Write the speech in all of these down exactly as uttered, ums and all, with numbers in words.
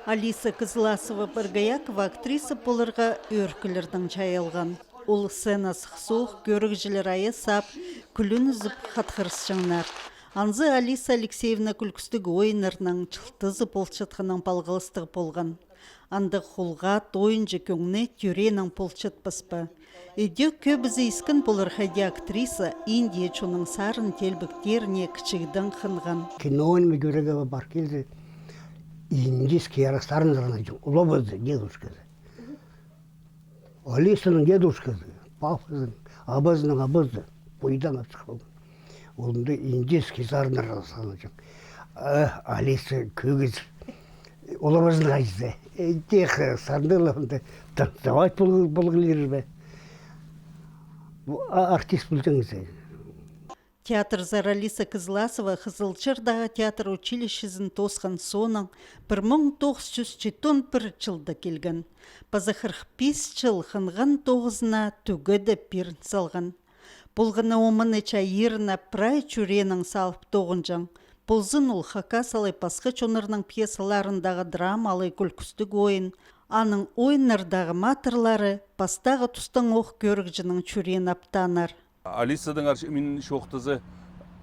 Алиса Кызласова-Боргоякова актриса поларға ӧӧркілердең чайалған. Ол сценазығ соох кӧрігҷілер айа сап, кӱлінізіп хатхырысчаңнар. Анзы Алиса Алексеевна кӱлкістіг ойыннарның чылтызы полчатханнаң палғалыстығ полған. Андағ хулғат, ойынҷы кӧңні тӧреенең полчатпас па? Идӧк кӧбізі искен полар, хайди актриса Индия чонның сарын теелбектеріне кічігдең хынған. Киноны ниме кӧрерге пар килзе, индийский ярыхтарын сарнаҷаң, улабызы, дедушказы. Алисаның дедушказы, папазының, абазының абазы, пойдаң апчах полған. Ол анда индийский сарыннар сарнаҷаң. А, Алиса кӧгіз. Улабызының хайзы. Тех сарныларында танцевать полғылар бе? Бу а-, артист полҷаң зе. Театрзар Алиса Кызласова Хызылчардағы театр училищезін тоосхан соонаң пір муң тоғыс чӱс читон пір чылда килген. Паза хырых пис чыл хынған тоғызына тӱгеде пирін салған. Полғаны оманы чаа иріне прай чӱреенең салып тоғынҷаң. Ползын ол хакас алай пасха чоннарның пьесаларындағы драма алай кӱлкістіг ойын, аның ойыннардағы матырлары пастағы тустаң ох кӧрігҷінің чӱреен аптааннар. Алисаның арш-, мин чоохтаза,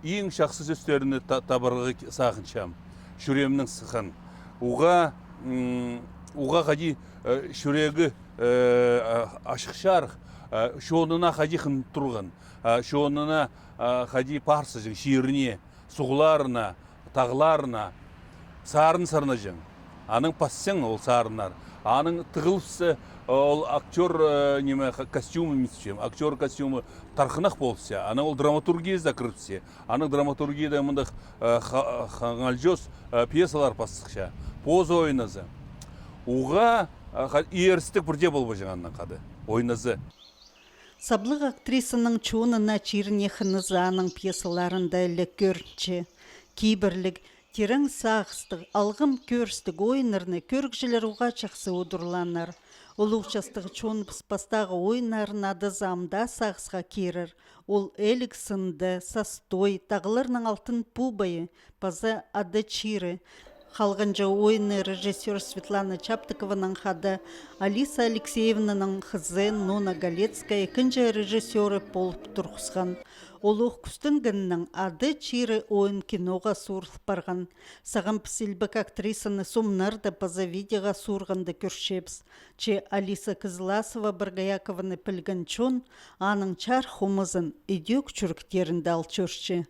иң чахсы сӧстерні та-, табарға к-, сағынчам. Чӱреемнең сыххан. Уғаа, м, уғаа хайди, э, чӱрегі, э, а-, ачых-чарых, э, чонына хайди хынып турған, э, чонына, э, хайди парсаҷаң, чиріне, суғларына, тағларына сарын сарнаҷаң. Анаң пасчаң ол сарыннар. Анаң тығылыбысса, ол актёр, э, ниме, ха-, костюмы, мин тіпчем, актёр костюмы тархынах полыбысса. Анаң ол драматургиязы кірібіссе. Анаң драматургияда мындағ, э, ха-, хаңалҷоос, э, пьесалар пас сыхча. Позы ойназа. Уғаа, э, ха-, ирістіг пірдее полбаҷаң анаң хада. Ойназа. Саблығ актрисаның чонына, чиріне хынызы аның пьесаларында іле кӧрінче. Кибірліг, тирең сағыстығ, алғым кӧрістіг ойыннарны кӧрігҷілер уғаа чахсы удурлааннар. Улуғ частығ чоныбыс пастағы ойыннарын адаза ам даа сағысха кирер. Ол «Іліг сынды», «Састой», «Тағларның алтын пубайы» паза «Ада чирі». Халғанҷы ойынны режиссёр Светлана Чаптыкованаң хада Алиса Алексеевнаның хызы Нона Галецкая ікінҷі режиссёры полып турғысхан. Ол ох кӱстенгеннең «Ада чирі» ойын киноға суурыл парған. Сағам піс илбек актрисаны сомнарда паза видеоға суурғанда кӧрчебіс. Че Алиса Кызласова-Боргоякованы пілген чон аның чарых омазын идӧк чӱректерінде ал чӧрче.